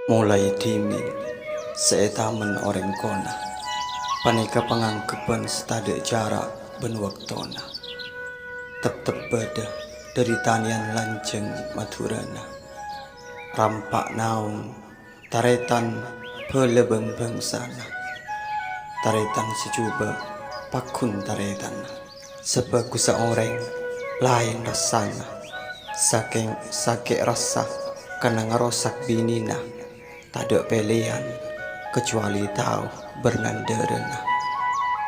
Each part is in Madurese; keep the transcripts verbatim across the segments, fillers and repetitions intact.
Molaè dhimèn sè ètamen orèng kona, panèka pangangghebhân sè tadâ' jhârâ' bân bâktona. Teptep bâdâ dhâri tanèyan lanjhâng Madhurâna. Rampa' naong tarètan bhâlâ bân bhângsana. Tarètan sè jhubâ' pagghun tarètanna. Sabhâghussa orèng laèn rassana. Sakèng sakè' rassa kana ngarosak binèna. Tadâ' pèlèyan kajhâbhâ tao bârnandhârâna.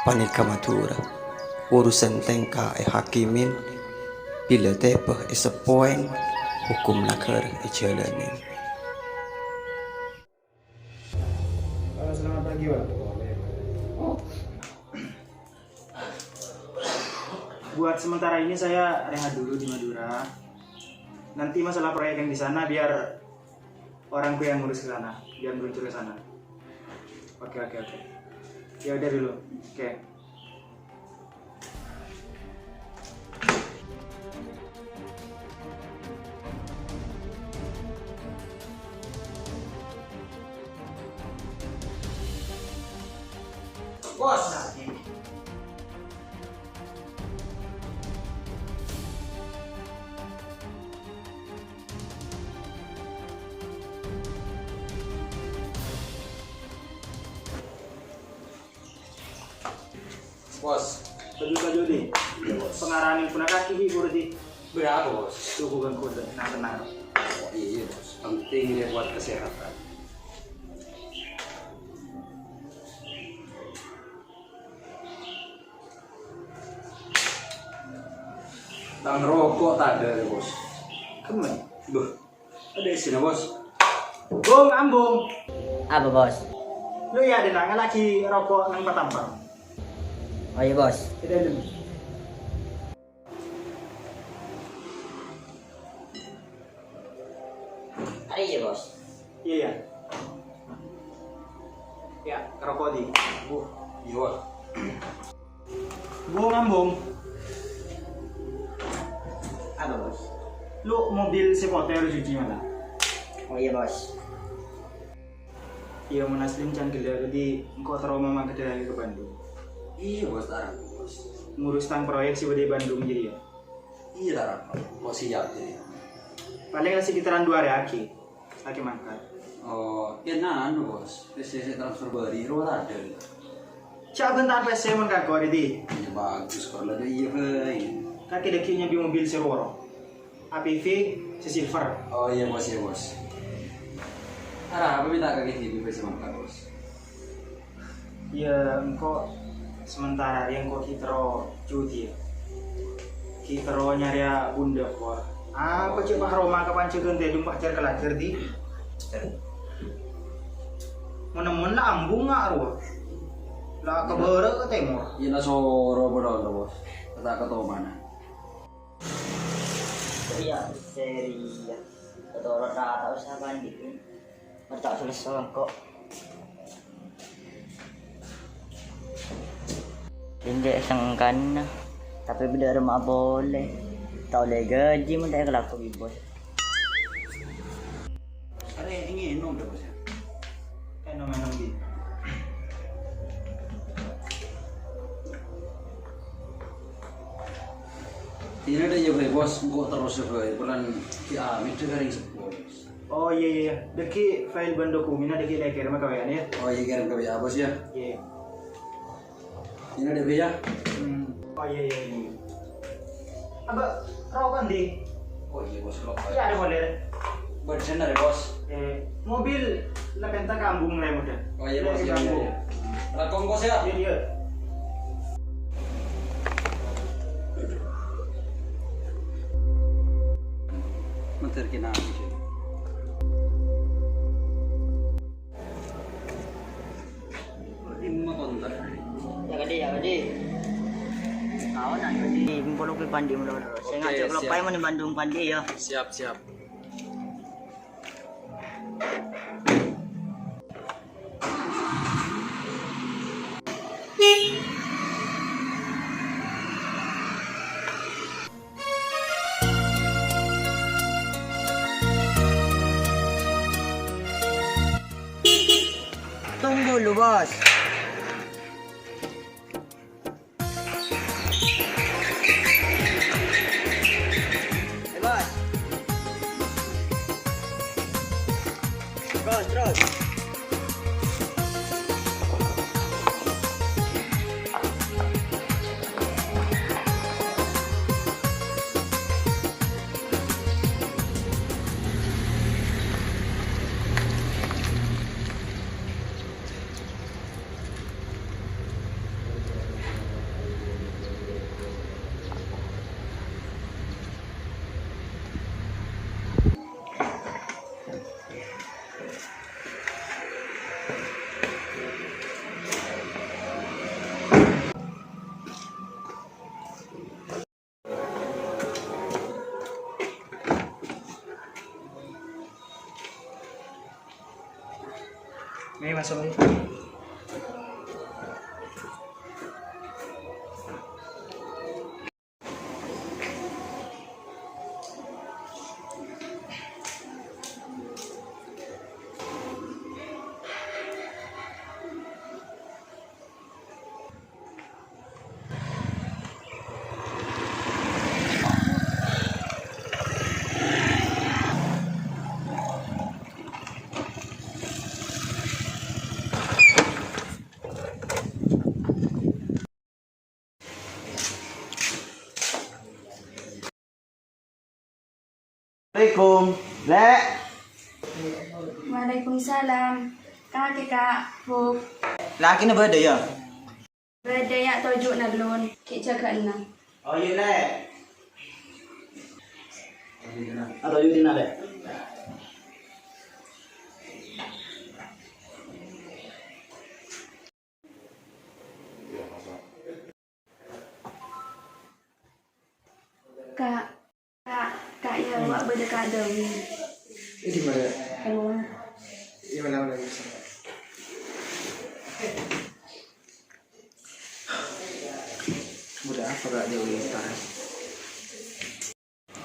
Panèka Madhurâ, urusan tèngka èhakimèn, bilâ tèbâ èsèppowèn, hokom naghârâ èjhâlânèn. Halo, selamat pagi, Pak. Buat sementara ini saya rehat dulu di Madura. Nanti masalah proyek yang di sana biar orangku yang ngurus ke sana, biar meluncur ke sana. Oke, oke, oke. Ya udah dulu. Oke. Bos. Bos. Baju-baju di. Iya, Bos. Pengarani punakaki, Bi, berarti. Berapa, Bos? Tunggu, Bang, kode. Tenang, tenang. Oh, iya, Bos. Penting dia buat kesehatan. Tang roko' tadâ', Bos. Kemma? Beuh. Ada isinya, Bos. Bung, Ambung. Apa, Bos? Lu ya, Denang, lagi roko' nang patampang. Oh iya, Bos. Tidak dulu. Ayo, Bos. Iya, iya. Ya, roko' di. Wah, iya, Bos. Bung, Ambung. Apa, Bos? Lu mobil sè potè lu cuci mana? Oh iya, Bos. Iya, mon Aslim can ghellâ', dhâddhi engko' terro mamangkat dâri ka Bandung. Iya, Bos, tarang, Bos. Ngurus tang proyek sè bâdâ è Bandung jârèya. Iya, tarang, Bos. Engko' siap jârèya. Palèng la sekitaran dua arè aghi. Lagi mangkat. Oh, kèng anu, Bos. P C sè transfer bâri' rowa tadâ'. Ca'na bân ta' P C mon ka engko', Ridi. Iya, bagus, kor la iya, bhâi. Kakè dâgghi' nyambi mobil sè rowa. A P V sè silver. Oh, iya, Bos, iya, Bos. Arapa mènta kakè dibi' P C mangkat, Bos? Iyâ, engko' sementara rèya engko' ghi' terro cuti, yâ. Ghi' terro nyarèya bhundhâ, Por. Apa cè' Pak Roma ka panjhâghân tèdung pajar ka lajâr, Di? Mon-nemon la Ambung nga' rowa. La ka bârâ' ka tèmor. Iyâ, la soro padâ, Bos. Ta' katomana. Iyâ, serius. Ketoro ta' usah pandi'in. Merta selesai kok. Inde sengkan, tapi beda rumah boleh. Tau le gaji mun tak kelaku bi bos. Are ini nginum dah bos ya. Nginum nginum di. Ini ada ya bae bos, engko terus ya bae. Bulan di amit deh kering sepuluh. Oh iya, iya, iya. Dâgghi' file bân dokumenna dâgghi' la èkèrèm ka W A-na, yâ? Oh iya, kèrèm ka W A, Bos, yâ. Iya. Ini dâgghi', yâ. Hmm. Oh iya, iya, iya. Abâ', roko' ndi? Oh iya, Bos, roko'. Iya, ada boleh. Bâdhân arè, Bos. Eh, mobil la pènta ka Ambung rè, modâ. Oh iya, Bos, iya, iya, iya. Roko', Bos, yâ. Iya, iya. Mator kèna. Imma konter. Ya, Kadi, ya, Kadi. Kawan, ya, Kadi. Ini, polo ke Pandi, mula. Saya ngajak lepai mana Bandung, Pandi, ya. Siap, siap. Bos. Ayo, Bos. Terus, terus. Nih, masuk nih. Assalamualaikum, Lè'. Waalaikumsalam. Kakè, Kak, Bu. Lakèna bâdâ, yâ? Bâdâ, yâ, toju' nellun. Ghi' jâgâ'âna. Oh, iyâ, Lè'. Ah, toju' dinna', Lè'. Kak, Kak, Kak, iyâ, wa' bâdâ Kak Dawi. Ini di mana? Keluar. Di mana, mana, bisa? Bâdâ apa, Kak Dawi, Kak?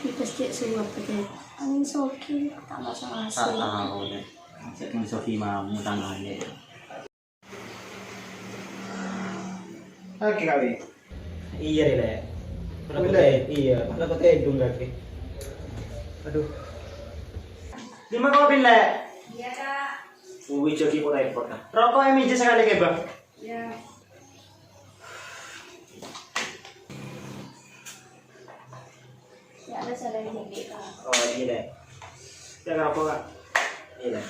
Kita cek suap aja. Angin soki, tak masuk asli. Ah, tahu deh. Cek angin soki mah, mutang aja. Oke, kali. Iyâ, Lè'. Kenapa Benda. Te-, iyâ, kenapa tèdung kaki? Aduh. Lima kopi, Lè'. Iyâ, Kak. Uwi, jâgâ kok repot, ah. Roko' è mèja sakalè, Kè, Bang. Iyâ. Ya, ada salah yang dikit, Kak. Oh, iyâ, Lè'. Yâ, kenapa, Kak? Iyâ, Lè'.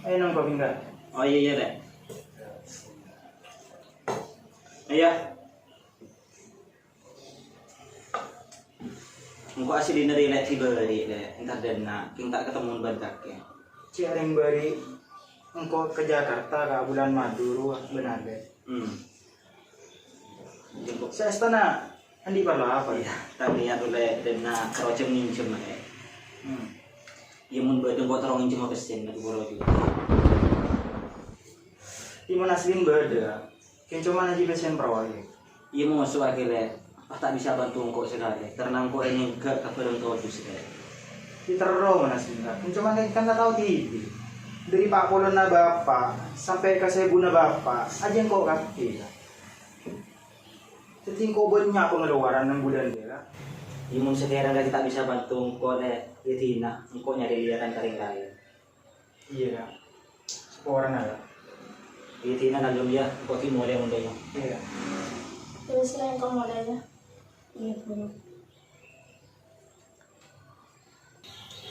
Ayo, nang kopi, Kak. Oh, iyâ, iyâ, Lè'. Iyâ. Engko' asllina rè, Lè', dibâri', Lè'. Entar dâ' enna', kèng ta' katemmo bân kakè. Cè' arèng bâri' engko' ka Jakarta, ka bulân Madu rowa, bhender, Lè'. Hmm. Saèstona andi' parlo apa? Iyâ, ta' niyat, Lè', dâ' enna' karo jhâ' ngènjhâm, Lè'. Hmm. Iyâ, mon bâdâ engko' terro ngènjhâmma pèssèna, dhu polo juta. Iyâ, mon asllina bâdâ. Kèng coma ajiyâ pèssèna proyek. Iyâ, moso akhirnya, pas ta' bisa bantu engko' sakalè, karena engko' èngghi enggak ka bhârâng todus, Lè'. Iyâ, terro, Mas, enggak. Kèng coma kan, kan ta' tao dhibi'. Dâri pa' polonna bapa' sampè' ka sèbuna bapa', ajiyâ engko' kabbhi, Kak. Dhâddhi engko' bânnya' pengeluaran neng bulân, Kak. Iyâ, mon sakèrana kakè ta' bisa bantu engko', Lè', iyâ dinah, engko' nyarè lèyarân ka orèng laèn. Iyâ, Kak. Saporana, Kak. Iyâ, dinah nalem, yâ. Engko' ghi' molè mon dhâ' iyâ. Iyâ. Terros, Lè', engko' molè, yâ. Iyâ, Bu.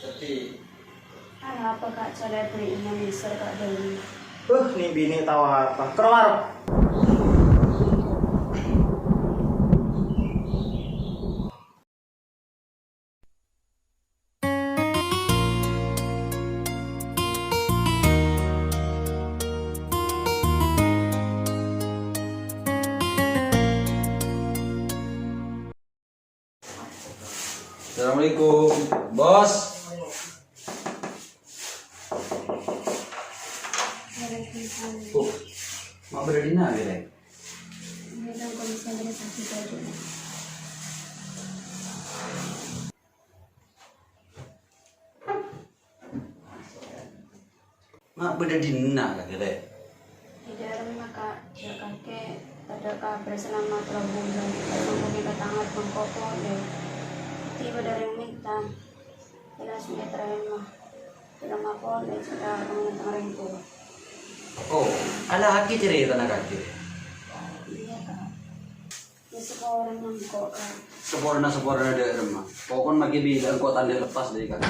Dhâddhi. Arapa, Kak, cara bâri'na mèsèr, Kak Dawi? Huh, nè binè' tao apa? Keluar! Assalamualaikum, Bos. Waalaikumsalam. Oh, ma' bâdâ dinna', Lè'? Bâdâ kondisi yang sakit aja. Bâdâ dinna', kakè, Lè'? È dâ'remma, Ka'. Jhâ' kakè tadâ' kabhâr salama tello bulân. Mangkèn katanggâ bengko polè. Tèbâ dâri mènta. Jelas mènta tarèma. Tarèma polè, sè ka tang-ngantangnga orèng towa. Oh, alakè carètana kakè? Iyâ, Ka'. Iyâ, saporana engko', Ka'. Saporana-saporana dâ'remma. Pokon makè bilâ engko' tadâ' leppas dâri kakè.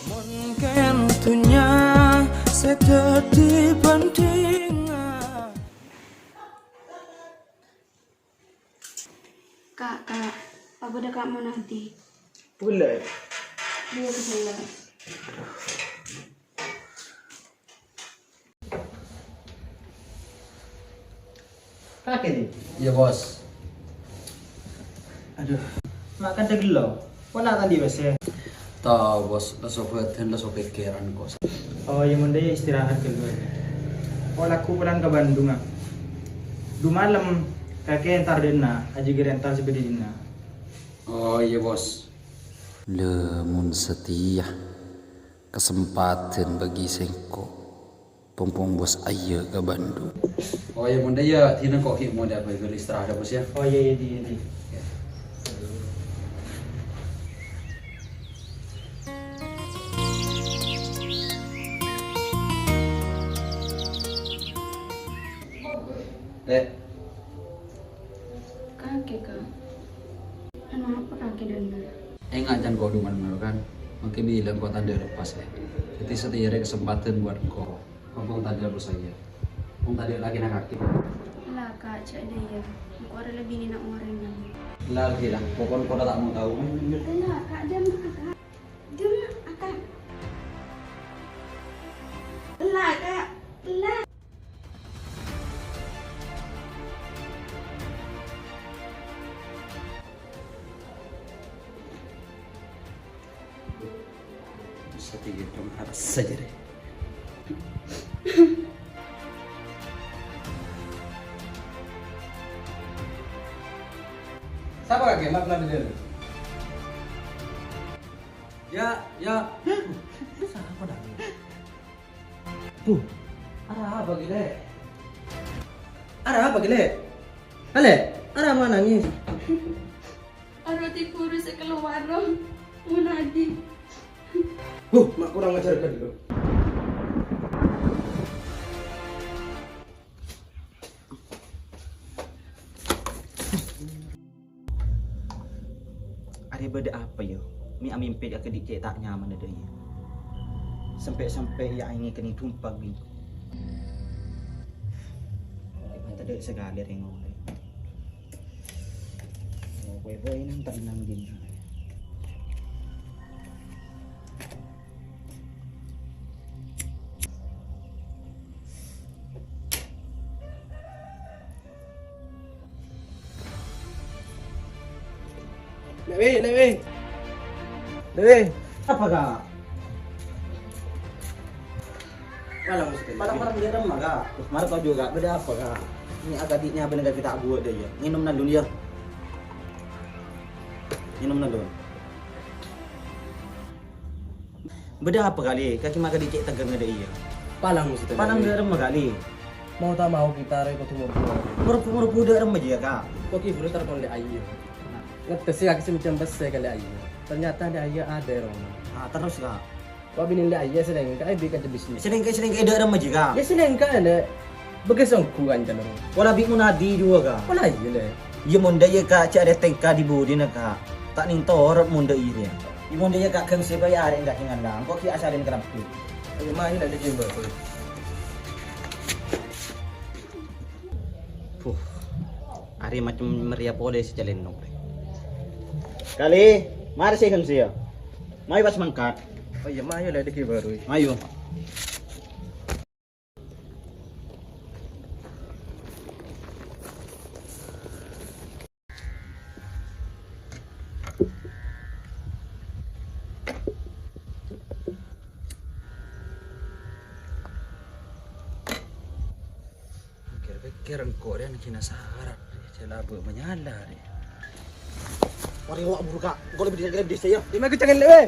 Mon kèng dhunnya sè dhâddhi bhândhingan. Ka', Ka', apa bâdâ Ka' Munadi? Bulâ. Iyâ, bulâ. Kakè, Di? Iyâ, Bos. Adhu, ma' kadhâ' ghellu. Pola tadi, Bos, yâ? Tao, Bos, lesso bhâdhân, lesso pèkkèran, kok. Oh, iyâ, mon dâ' iyâ istirahat ghellu. Pola ku pulang ka Bandung, ah. Dhu malem, kakè entar dâ' enna', Haji Giri entar sè bâdâ dâ' enna'. Oh, iyâ, Bos. Lè, mon satèya kasempadhân bagi sèngko'. Pong-pong Bos ayyâ ka Bandung. Oh, iyâ, mon dâ' iyâ, dina kok ghi' mon dâ' bâi istirahat, Bos, yâ? Oh, iyâ, iyâ, Di, iyâ, Di. Iyâ. Lè'. Kakè, Ka'. Anu apa kakè dâ' enna'? Enga' can kodhungan mèlo, kan? Makè bilâ engko' tadâ' leppas, Lè'. Dhâddhi satèya rè kasempadhân buat engko'. Pong-pong tadâ' bos ayyâ. Pong tadâ' lakèna kakè. Ella, Ka', jhâ' dâ' iyâ. Engko' arè la binèna orèng, Ka'. Ella, ghi' la. Pokon engko' ta' mau tao. Ella, Ka', dâmma'a, Ka'. Dâmma'a, Ka'. Ella, Ka'. Ella. Bisa tiga jam harus saja deh. Sapa kakè? Maaf, maaf, maaf. Ya, ya. Sapa dah? Duh, arapa ghi' Lè'? Arapa ghi' Lè'? Lè', arapa nangès? Aroti buru sè kalowar, Rom. Munadi. Huh, ma' kurang ajar ghâllu. Arè bâdâ apa, yâ? Mè' amèmpè ka kèdhi' cè' ta' nyamana dâ' iyâ. Sampè'-sampè' yâ aèngè kènèng dumpak bhingko. Tadâ' sakalè rèng-orèng. Poko'è bhâi nang tenang dinna'. Lè', Wi, Lè', Wi. Lè', Wi. Apa, Ka'? Malam, Ustaz. Malam-malam dâ' remma, Ka'. Terros mara toju', Ka'. Bâdâ apa, Ka'? Ini agak di nyabana ka kita buat deh, ya. Ngènom nalun, ya. Ngènom nalun. Bâdâ apa, Ka', Lè'? Kakè ma' kèdhi' cè' teggâ' ngadâ' iyâ. Palang, Ustaz. Palang dâ' remma, Ka', Lè'? Mau ta' mau kita rè kodhu morbu. Morbu-morbu dâ' remma jiyâ, Ka'? Kok ki buru tarkon Lè' Ayu. Ngeddhâ sè kakè sè minjam pèssè ka Lè' Ayu. Ternyata Lè' Ayu ada, Rom. Ah, terros, Ka'? Wa' binè Lè' Ayu sè lèngka' è bi' kaca bisnis. Sè lèngka', sè lèngka' dâ' remma jiyâ, Ka'? Yâ sè lèngka', Lè'. Bâgâs ongghu kancana, Rom. Wala bi' Munadi jiyâ, Ka'? Wala iyâ, Lè'. Iyâ, mon dâ' iyâ, Ka', jhâ' adâ tèngka di budina, Ka'. Ta' nèng torot mon dâ' iyâ. Iyâ, mon dâ' iyâ, Ka', ghân sè bâi arè èngghâ kèngan la. Engko' ghi' asalèn karabbhi. Ayo, mayu la dâggi' baru. Puh. Arè macem mèrèya polè sè calèno. Ka' Lè', marè sè ghân sè, yâ. Mayu pas mangkat. Oh iyâ, mayu la dâggi' baru. Mayu. Pèkkèr-pèkkèr engko' rèya nèng kèna sarat, jhâ' la bâ' manyala rèya. Warè wa' buru, Ka'. Engko' lebbi dingin lebbi dhisè', yâ. Iyâ, mè' ghâccangan, Lè', wè.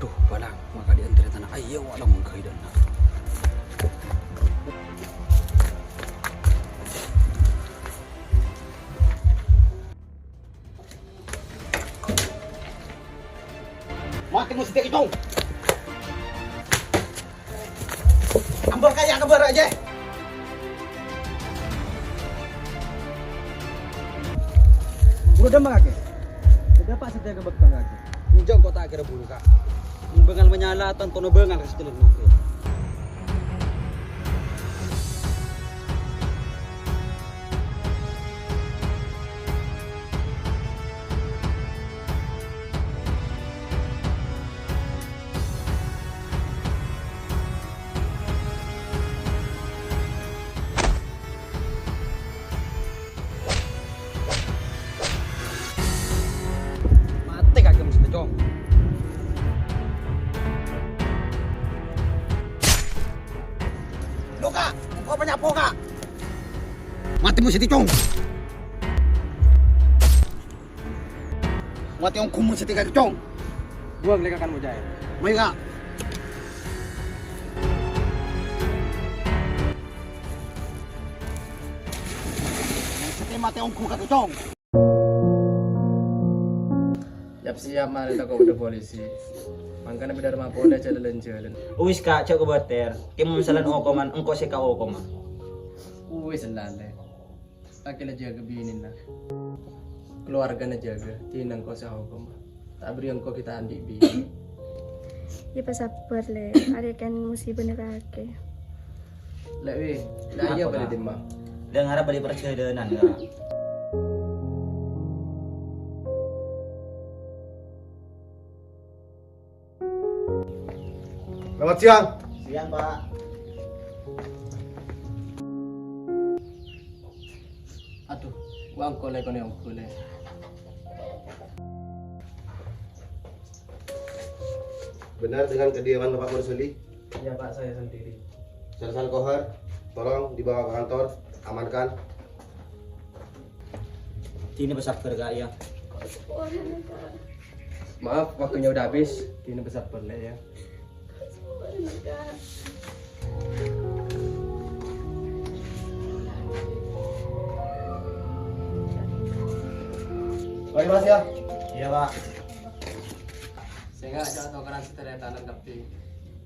Duh, palang, maka diantri tanah ayo, walau mengkaidana. Matè mon satèya, Cong. Ambar kaya kabar aja. Buru dâmma kakè. Bâdâ apa' satèya ka bâkto kakè? Enjâ' engko' ta' kèra buru, Ka'. Mon bângal manyala, tanto bângal ka satèya. Matè kakè mon satèya, Cong. Lo, Ka', engko' panyapo, Ka'. Matè mon satèya, Cong. Matè ongghu mon satèya kakè, Cong. Buwâng lèkakan bocah è. Mayu, Ka'. Mon satèya matè ongghu kakè, Cong. Yap-siyap marè tako' bâdâ polisi. Mangkana bâdâ rèng polè jhâlân-jhâlân. Uwis, Ka', jhâ' kobâtèr. Kèng mon salan okoman, engko' sè kaokoma. Uwis, lalè. Kakè la jâgâ binèna. Kalowargana jâgâ, dinah engko' sè okom. Ta' bâri' engko' ghi' ta' andi' binè. Yâ, pasabbhâr, Lè'. Arèya kan musibana kakè. Lè', wi, la iyâ bâdâ dimma? Dâ' ngarep bâdâ parjhâlânan, Ka'. Selamat siang. Siang, Pak. Adhu, wa' engko' lè' konè ongghu, Lè'. Benar dengan kediaman Bapak Mursali? Iya, Pak, saya sendiri. Sersan Kohar, tolong dibawa ke kantor, amankan. Dinah pasabbhâr, Ka', yâ. Maaf, waktunya udah habis. Dinah pasabbhâr, Lè', yâ. Mari, Mas, yâ. Iya, Pak. Sènga' jhâ' tokaran sè tarètan kabbhi.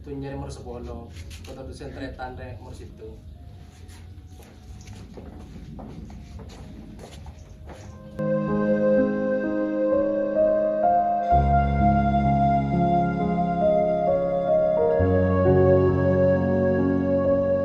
Dhunnya rèya nomor sapolo, kotodusân tarètan rèya nomor sèttong.